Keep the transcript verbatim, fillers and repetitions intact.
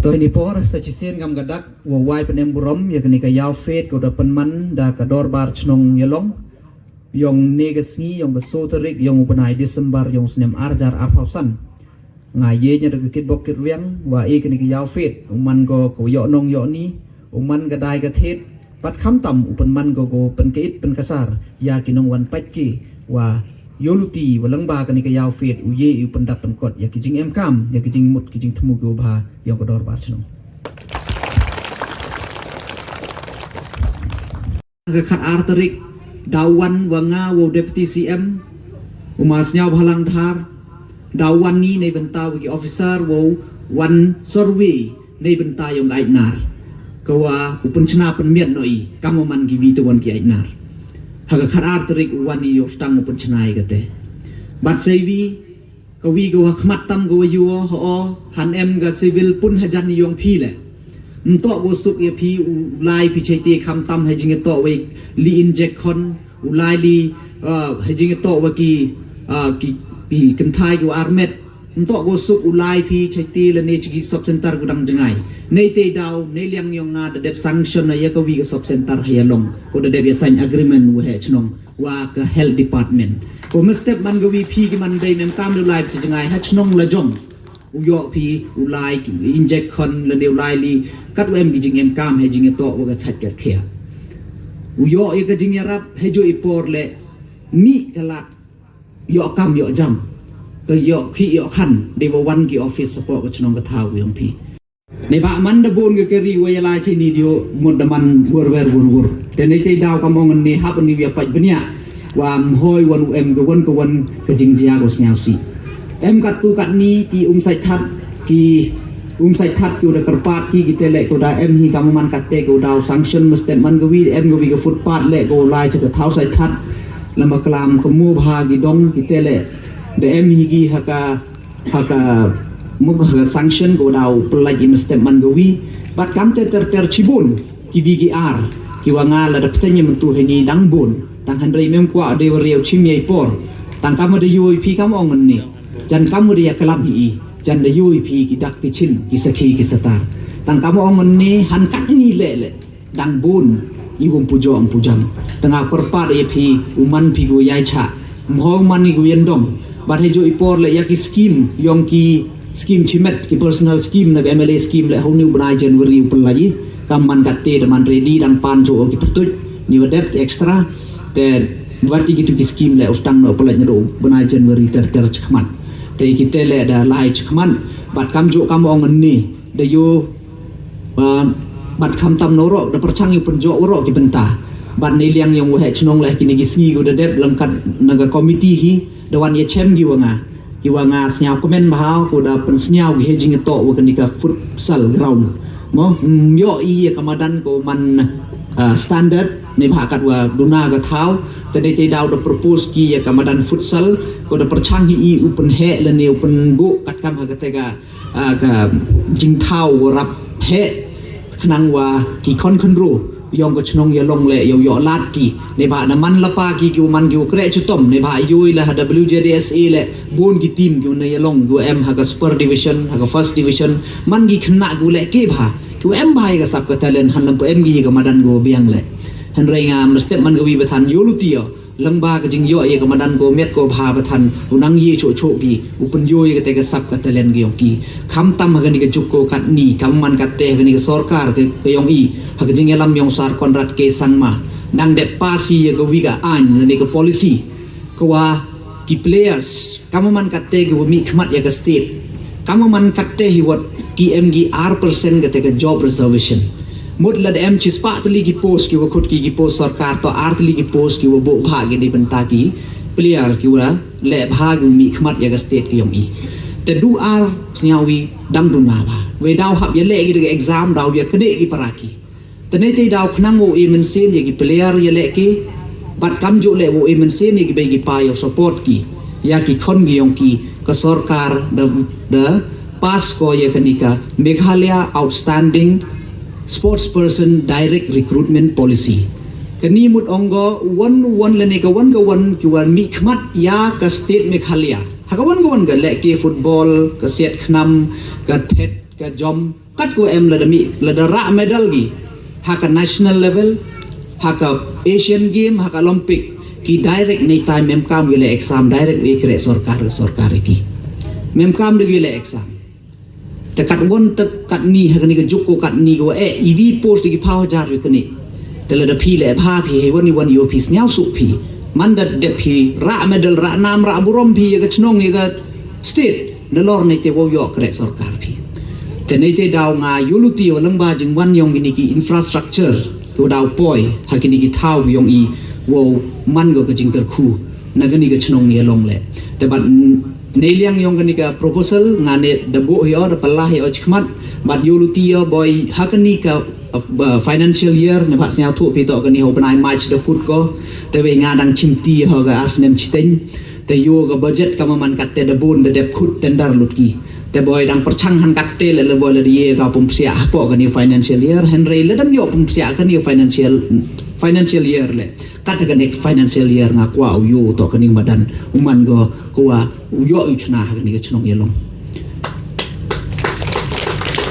Kane por sa shisien ngam ka dak wa wai pynem burom ïa kane ka Ïawfed ka da pynman da ka Dorbar Chnong Ïalong, ïong ne ka sngi ïong ka so tarik ïong u bnai December ïong snem arjar arphaw san. Nga ïe nya da ka kitbok kitrwiang wa e kane ka Ïawfed u man ko ka ïoh nong ïoh ni, u man ka dai ka thied, bad khamtam u pynman ko ko pynkait pynkasar ïa ki nongwan pait ki wa ïoluti wa lyngba kane ka Ïawfed u ïe u pyndap pynkot ïa ki jingemkam ïa ki jingmut ki jingthmu ki u bha ïong ka Dorbar Chnong. Ka khat ar tarik daw wan wa nga wa u Deputy C M u ma Sniawbhalang Dhar, daw wan ni nei bynta wa ki officer wa wan survey nei bynta ïong ka Aitnar ka wa u pynchna pynmiat no i kam wa man ki wi te wan ki Aitnar. Ha ka khat ar tarik u wan i ïoh stang u pynchna i kate. Bad sei wi ka wi ka wa khmat tam ka wa yuo ha o han em ka civil pun hajan ïong phi le. Mtok ko suk ïa phi u lai phi chaiti khamtam ha jingïatoh wa li injek khon u lai li ha jingïatoh wa ki ki phi kynthai ki wa armet. Mtok ko suk u lai phi chaiti la ne chiki sub center ku dang jngai. Nei te daw nei liang ïong nga da dep sanction na ïa ka wi ka sub center ha ïa long ko da dep ïa sign agreement wa he chnong wa ka health department. Ko mestep man ka wi phi ki man dei mem kam lu lai phi jngai ha chnong la jong. U ïoh phi u lai ki injek khon la ne u lai li kat wa em ki jingem kam he jingïatoh wa ka chait kat khia. U ïoh ïa ka jingïarap he jo i por le ni ka lak ïoh kam ïoh jam ka ïoh khi ïoh khan de wa wan ki office support ka chnong ka thaw ïong phi. Ne ba man da bon ka kari wa ïa lai chini dio mut da man wur wer wur wur. Te ne te daw kam ong ne hap ni wi paj bnia wa mhoi wan u em ka wan ka wan ka jingjia ko sniaw si. Em kat tu kat ni ki um sai that ki um sai that ki u da kerpat ki ki te le ko da em hi kam man kat te ko daw sanction mestep man ka wi em ka wi ka footpath le ko lai cha ka thaw sai that. Lama klam ka mu bha ki dong ki te le da em hi ki ha ka ha ka mu ha ka sanction ko daw pelaj i mestep man ka wi. Bad kam te ter ter chibun ki wi ki ar ki wa nga la da pteng mentu hini dang bun. Tang handrei mem kwa de wa riau chim yai por. Tang kam da yoi phi kam ong ni. Jan kam da ya kalam hi i jan da yoi phi ki dak ki chin ki sakhi ki satar. Tang kam ong ni han kat ni le le dang bun i wum pujo ang pujam. Tanga perpat ya phi uman phi gu yai cha mhong man i gu yendong. Bad he jo i por le ya ki scheme yong ki scheme chimet ki personal scheme na ka M L A scheme le hau ni u bnai January u pelai kam man kat te da man ready dang pan jo ki pertuj ni wa dep ki extra. Te wat i gitu ki scheme le ustang no pelai nyeru bnai January ter ter chakmat. Te ki te le da lai chakmat bad kam jo kam ong ni da yo bad khamtam no ro da perchang yu penjo ro ki benta. Bad ne liang yong wa he chnong le kini ki sngi gu da dep langkat na ka committee hi da wan ya chem gi wa nga ki wa nga sniaw komen bha ko da pen sniaw gi he jing to wa kani ka futsal ground. Mo yo i ya kamadan ko man standard ne bha kat wa duna ka thaw. Te ne te daw da propose ki ya kamadan futsal ko da perchang hi i u pen he le ne u pen bu kat kam ha ka te ka ka jingthaw wa rap he khnang wa ki khon khynru yong ka chnong ya long le yow yoh lad ki ne ba na man lapa ki ki u man ki u kre chutom ne ba yoi la ha W J D S A le bun ki team ki u ne ya long ki u em ha ka super division ha ka first division man ki khna ki u le ke ba ki u em ba ya ka sap ka talent han lam em ki ka madan ki u biang le. Han rei nga mestep man ka wi ba than yo lu ti yo. Lang ba ka jing yo ya ka madan ko met ko bha ba than u nang ye cho cho ki u pun yo ya ka te ka sap ka talent ki yong ki. Kham tam ha ka ni ka juk ko kat ni kam man kat te ha ka ni ka sorkar ka yong i ha ka jing ya lam yong sar Conrad K Sangma nang dep pasi ya ka wi ka ain ha ni ka policy ka wa ki players. Kam man kat te ki wa mi khmat ya ka state kam man kat te hi wat ki em ki ar percent ka te ka job reservation. Mut la da em chi spah tali ki post ki wa khut ki ki post sorkar to ar tali ki post ki wa bo bha ki di benta ki player ki wa le bha ki mi khmat ya ka state ki yong i. Te du ar snyawi dang du na ba we daw hap ya le ki exam daw ya kede ki para ki. Te ne te daw khnang wo e mensin ya ki player ya le ki bad kam jo le wo e mensin ya ki be ki pa ya support ki ya ki khon ki yong ki ka sorkar da da pass ko ya kani ka Meghalaya Outstanding Sports Person Direct Recruitment Policy. Kani mut ong go wan wan le ne ka wan ka wan ki wan mi khmat ya ka state Meghalaya ha ka wan ka wan ka le ki football ka siat khnam ka thet Ka jom kat ko em lada mih lada rah medal ki ha ka national level, ha ka Asian Game, ha ka Olympic, ki direct nei time mem kam ki leh exam direct wi kre sorkar sorkar ki. Mem kam de ki leh exam. Te kat won te kat ni ha kani ka juk ko kat ni ko eh iwi post ki phaw hajar wi kani. Te lada phi leh pha phi hei wan ni wan yo phi sniaw suk phi. Man da dep phi rah medal rah nam rah burom phi ya ka chnong ya ka state. Nalor nei te wow yok kre sorkar phi. Te nei te daw nga yuluti wa lengba jingwan yong kini ki infrastructure ko daw poi ha kini ki thaw yong i wow man go ka jingkyrkhu na kani ka chnong ya long le. Te bat nei liang yong kani ka proposal nga ne da bo yo da pala yo chikmat bat yuluti yo boy ha kani ka uh, financial year ne bat sniaw thu phi to kani ho bnai March da kut ko. Te we nga dang chimti ho ka ar snem chiteng. Te yo ka budget ka maman kat te da bun da dep khut tender lut ki. Te boy dang perchang han kat te le le boy le ye ka pumsiah hapo kani financial year henry le dam yo pumsiah kani financial financial year le. Kat kani financial year nga kwa u yo to kani madan uman go kwa u yo u chna kani ka chnong ya long.